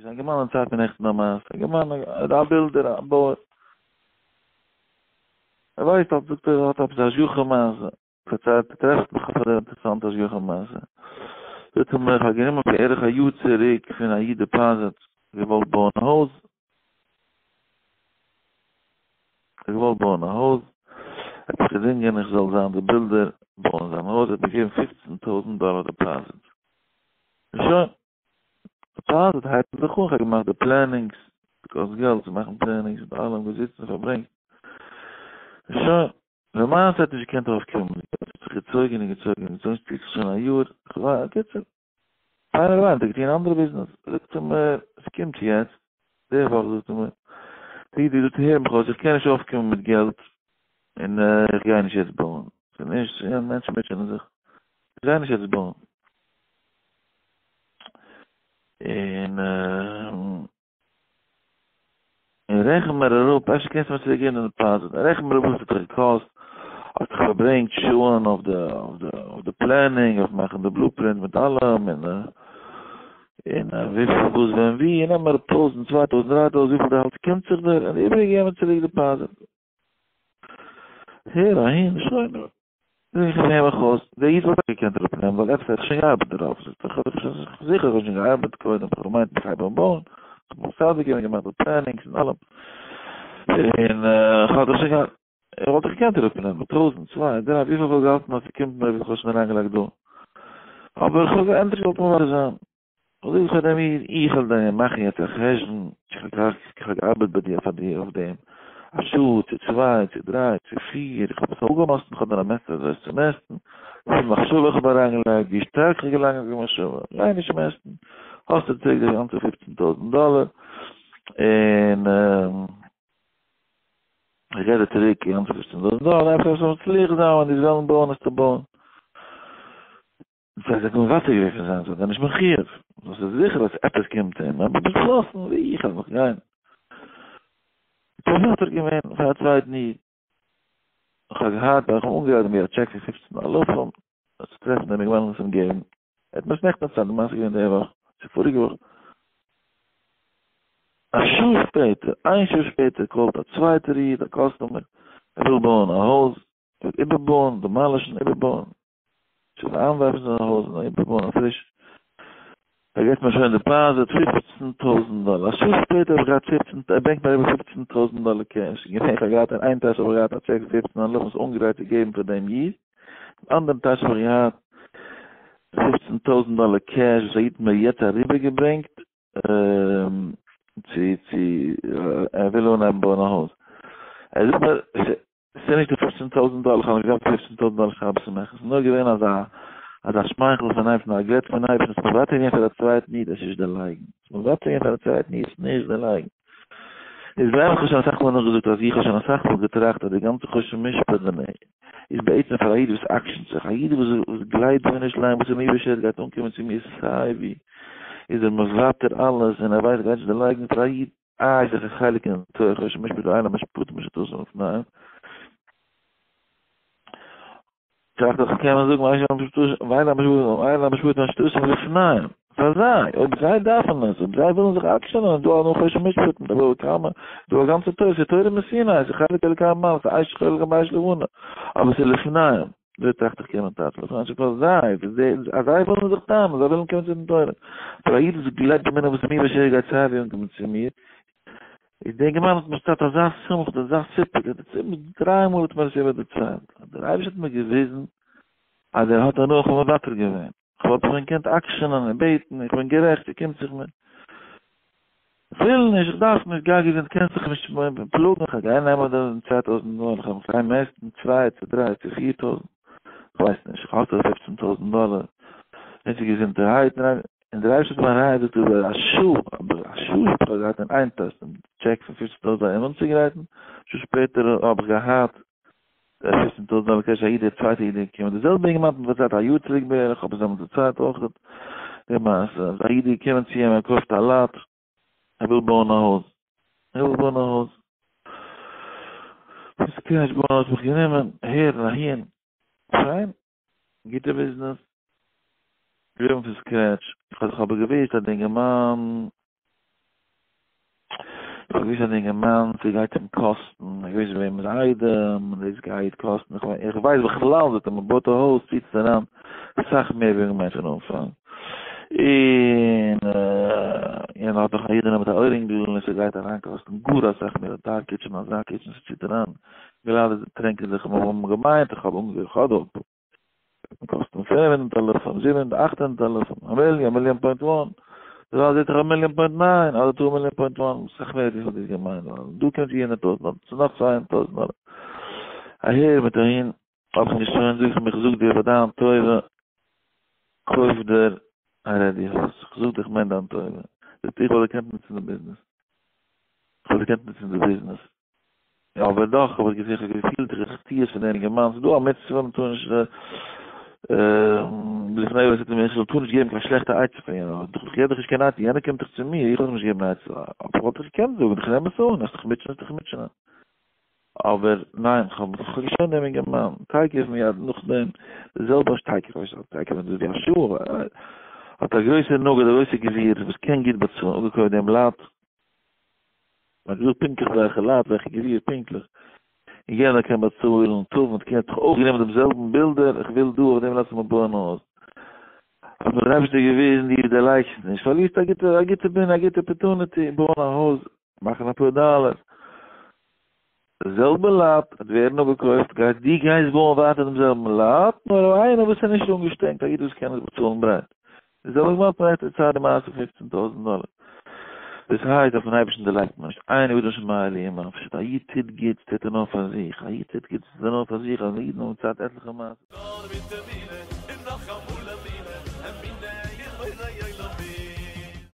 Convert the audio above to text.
איז א אינגערמאן דערציילט מיר נעכטן א מעשה, א אינגערמאן א בילדער א בויער, ער ווייסט אז זאגט ער ער האט עפעס א השגחה מעשה, פארציילט ער טרעפט מיך אויף א אינטערעסאנטע השגחה מעשה, זאגט ער מיר איך האב גענומען בערך א יאר צוריק פון א איד דעפאזיט, געוואלט בויען א הויז, ער האט געוואלט בויען א הויז, ער האט מיך געדינגען איך זאל זיין די בילדער בויען זיין הויז, ער האט מיר געגעבן פופצן טויזנט דאלער דעפאזיט, און שוין. דעפאזיט הייבט זיך אן, כ'האב געמאכט די plannings, ס'קאסט געלט צו מאכן plannings מיט אלעם, געזיצן און פארברענגט, און שוין, למעשה האט נישט געקענט אויפקומען מיט געלט, ס'האט זיך געצויגן און געצויגן און געצויגן, ס'ציט זיך שוין א יאר, כ'ווייס, קיצור, פיינער אליין האט ער געטון אנדערע ביזנעס, זאגט ער מיר, ס'קומט יעצט, די וואך זאגט ער מיר, די איד זאגט הער מיך אויס, איך קען נישט אויפקומען מיט געלט, און איך גיי נישט יעצט בויען, ס'איז נישט, מענטשן מוטשענען זיך, איך גיי נישט יעצט בויען. און און רעכן מיר אראפ, אפשר קענסטו מיר צוריק געבן די דעפאזיט, רעכן מיר אראפ וואס ס'האט דיך געקאסט, האסט דיך פארברענגט שעה'ן אויף די אויף די אויף די planning, אויף מאכן די blueprint מיט אלעם, און און וויפיל וואס ווען ווי, און נעם אראפ טויזנט צוויי טויזנט דריי טויזנט וויפיל דו האלטסט קומט זיך דיר, און די איבעריגע געב מיר צוריק דעפאזיט. הער אהין, שוין. זאג איך אים הער מיך אויס, דער איד וואלט אויך געקענט אראפנעמען ווייל עפעס האט ער שוין געארבעט דערויף, זאגט ער איך האב שוין זיכער איך האב שוין געארבעט קודם, איך האב געמיינט איך הייב אן בויען, איך האב מסדר געווען געמאכט די plannings און אלעם, און איך האב דאך שוין געהאט, ער וואלט דאך געקענט אראפנעמען טויזנט, צוויי, דריי, וויפיל איך וואלט געהאלטן אז ס'קומט מיר וויפיל איך האב שוין אריינגעלייגט דא, אבער איך האב ענדערש געוואלט מוותר זיין. אזוי ווי פאר דעם איד, איך וועל דיר מאכן יעצט א חשבון, איך האב געארבעט ביי דיר פאר דיר אויף דעם, א שעה, צו צוויי, צו דריי, צו פיר, איך האב עס אפגעמאסטן, איך האב דיר א מעסטער אזוי עס צו מעסטן, וויפיל מחשבה איך האב אריינגעלייגט, ווי שטארק איך האב געלייגט די מחשבה, גיי נישט מעסטן, האסטו צוריק די גאנצע פופצן טויזנט דאלער, און איך געב דיר צוריק די גאנצע פופצן טויזנט דאלער, אפשר וועסטו מצליח זיין, ווען דו וועסט וועלן בויען וועסטו בויען. זיי זענען מוותר געווען פון זיין זיי זענען נישט מחיוב, דאס איז זיכער אז עפעס קומט אים, אבער באשלאסן ווי איך וועל נאך גיין. מוותר געווען פאר א צווייטן איד. איך האב געהאט איך האב אנגעגרייט מיר א טשעק פון פופצן אלפים, צו טרעפן דעם אינגערמאן און עס אים געבן. ער האט מיר עס נעכטן דערציילט, די מעשה איז געווען די וואך, צו פאריגע וואך. א שעה שפעטער, איין שעה שפעטער call ט א צווייטער איד, א customer, ער וויל בויען א הויז, ער וויל איבערבויען, demolish ן, איבערבויען. שוין איינווארפן זיין הויז און איבערבויען א פריש. ער געט מיר שוין דעפאזיט פופצן טויזנט דאלער. א שעה שפעטער האב איך געהאט פופצן, ער ברענגט מיר אריבער פופצן טויזנט דאלער קעש. געדענק איך האב געהאט אין איין טאש האב איך געהאט א טשעק פון פופצן אלפים וואס אנגעגרייט צו געבן פאר דעם איד. אין אנדערן טאש האב איך געהאט פופצן טויזנט דאלער קעש וואס א איד האט מיר יעצט אריבערגעברענגט צו צו ער וויל אנהייבן בויען א הויז. ער זאגט מיר ס'איז נישט די פופצן טויזנט דאלער, כ'האב נישט געדארפט פופצן טויזנט דאלער שבת שמחה, ס'איז נאר געווען אזא אזא שמייכל פון אייבערשטן, א גלעט פון אייבערשטן, ס'איז מוותר געווען פאר א צווייטן איד עס נישט דערלייגן, ס'איז מוותר געווען פאר א צווייטן איד עס נישט דערלייגן. איז באמת כ'האב שוין אסאך מאל נאכגעזאגט אז איך האב שוין אסאך מאל געטראכט אז די גאנצע חושן משפט איז בעצם פאר א איד וואס עקשנ'ט זיך, א איד וואס וואס גלייבט מיר נישט ליין וואס איז מיר באשערט גייט אנקומען צו מיר סיי ווי, איז ער מוותר אלעס און ער ווייסט גייט נישט דערלייגן פאר א איד, איי איז דאך א חלק אין תורה חושן משפט ואלה המשפטים אשר תשים לפניהם. טראכט איך קען מען זאגן ואלה המשפטים אשר תשים לפניהם. פאר זיי, אויב זיי דארפן עס, אויב זיי ווילן זיך עקשנ'ען, דא א חושן משפט מיט אבער כמה, דא א גאנצע תורה, ס'איז תורה מסיני, ס'איז חלק אלוקי ממעל, ס'איז אש חלק באש לבנה, אבער ס'איז לפניהם. אזוי טראכט איך קען מען טייטשן, לפניהם ס'איז פאר זיי, אז זיי ווילן זיך טענה'ן, זיי ווילן קומען צו דעם תורה. פאר א איד וואס גלייבט באמונה וואס מיר באשערט גייט סייווי אנקומען צו מיר, איז דער אינגערמאן האט מיר דערציילט אזא שמחה, אזא סיפוק, ער האט דערציילט מיר דריי מאל האט מיר עס איבער דערציילט, אז דער אייבערשטער האט מיר געוויזן אז ער האט הנאה, איך האב מוותר געווען, איך וואלט זיך ווען געקענט עקשנ'ען און בעטן, איך בין גערעכט, ס'קומט זיך מיר. כ'וויל נישט, איך דארף נישט, גיי געזונט, קענסט זיך נישט פלאגן, כ'גיי נעמען די 2000 דאלער, כ'וועל מיך גיין מעסטן, צוויי צו דריי צו פיר טויזנט, כ'ווייס נישט, כ'האב דאך פופצן טויזנט דאלער, און צו געזונטערהייט, און דער אייבערשטער האט מיר אריינגעזאגט איבער א שעה, אבער א שעה שפעטער האב איך געהאט אין איין טאש דעם טשעק פון פופצן טויזנט דאלער אים אנצוגרייטן, שעה שפעטער האב איך געהאט פופצן טויזנט דאלער קעש, א איד, דער צווייטער איד איז געקומען, דער זעלבער אינגערמאן האט מיר פארציילט א יאר צוריק בערך, האב איך עס דעמאלטס דערציילט אויך די מעשה, אז א איד איז געקומען צו אים, ער קויפט א לאט, ער וויל בויען א הויז, ער וויל בויען א הויז, וואס קען נישט בויען האט מיך גענומען אהער און אהין, פיין, גוטע ביזנעס, געגעבן פון scratch, איך האב זיך אבער געוואוסט אז די אינגערמאן. כ'האב געוויסט אז די אינגערמאן ס'גייט אים קאסטן, איך ווייס וועמענס איידעם, און דאס גייט קאסטן, איך ווייס בכלל זאגט ער מ'בויט א הויז ציט עס אריין אסאך מער ווי מ'מיינט פון אנפאנג, און יענער האט נאך א אידענע מיט א אוירינגל און ס'גייט אריין קאסטן גאר אסאך מער, א dark kitchen אזא kitchen ס'ציט אריין, גראדע טרענקען זיך האבן געמיינט איך האב אנגעהויבן. קאסטן 500 אלפים, 700, 800 אלפים, א מיליאן, א מיליאן point one, דערווייל זעט זיך א מיליאן point nine, אדער two million point one, סאך מער ווי איך האב דאס געמיינט, דא קומט צו 100,000 דאלער, ס'איז נאך 200,000 דאלער, אהער מיט אהין, האב איך נישט שוין, זאג איך אים, איך זאג דיר פאר דיין טובה, קויף דיר א ready הויז, איך זאג דיר איך מיין דיין טובה, זאגט ער, איך וואלט געקענט נוצן די ביזנעס, איך וואלט געקענט נוצן די ביזנעס. אבער דאך האב איך געזען, איך האב געפילט די ריכטיגע פון דעם אינגערמאן, ס'איז דא א מצוה, מ'טאר נישט לפני עור תתן מכשול, מ'טאר נישט געבן קיין שלעכטע עצה פאר יענעם, אבער איך געב דאך נישט קיין עצה, יענער קומט דאך צו מיר, איך וועל דאך נישט געבן עצה, אבער איך וואלט דאך געקענט זאגן, איך נעם עס אן, וועסט דיך מוטשען, וועסט דיך מוטשענען. אבער ניין, איך האב געשוינט דעם אינגערמאן, תיכף מיד נאכדעם, די זעלבע תיכף, תיכף ווען דאס ווי א שעה, האט א גרויסער נגיד, א גרויסער גביר, וואס קען גוט באצאלן, אפגעקויפט דעם לאט, מען האט געזאגט פונקטליך וועלכע לאט, וועלכע גביר פונקטליך, און יענער קען באצאלן, טוב, און האט זיך אויך גענומען דעם זעלבן builder, איך וויל דא אויף דעם לאט זאל מען בויען א הויז. האט מיר דער אייבערשטער געוויזן, דו דערלייגסט נישט, פארלירסט א גוטע, א גוטע בנין, א גוטע opportunity, בויען א הויז, מאכן אפאר דאלער. די זעלבע לאט וועט ווערן אפגעקויפט, גייסט דו גייסט בויען ווייטער דעם זעלבן לאט, נאר איינער וואס איז נישט אנגעשטרענגט, א איד וואס קען עס באצאלן ברייט. די זעלבע געמאכט פאר צייט די מעשה 15,000 דאלער. דאס הייסט אויפן אייבערשטן דערלייגט מען נישט, אין אדם שומע לי פשוט א איד טוט גוט טוט ער נאר פאר זיך, א איד טוט גוט טוט ער נאר פאר זיך, אז אידן האבן צייט עטליכע מעשות.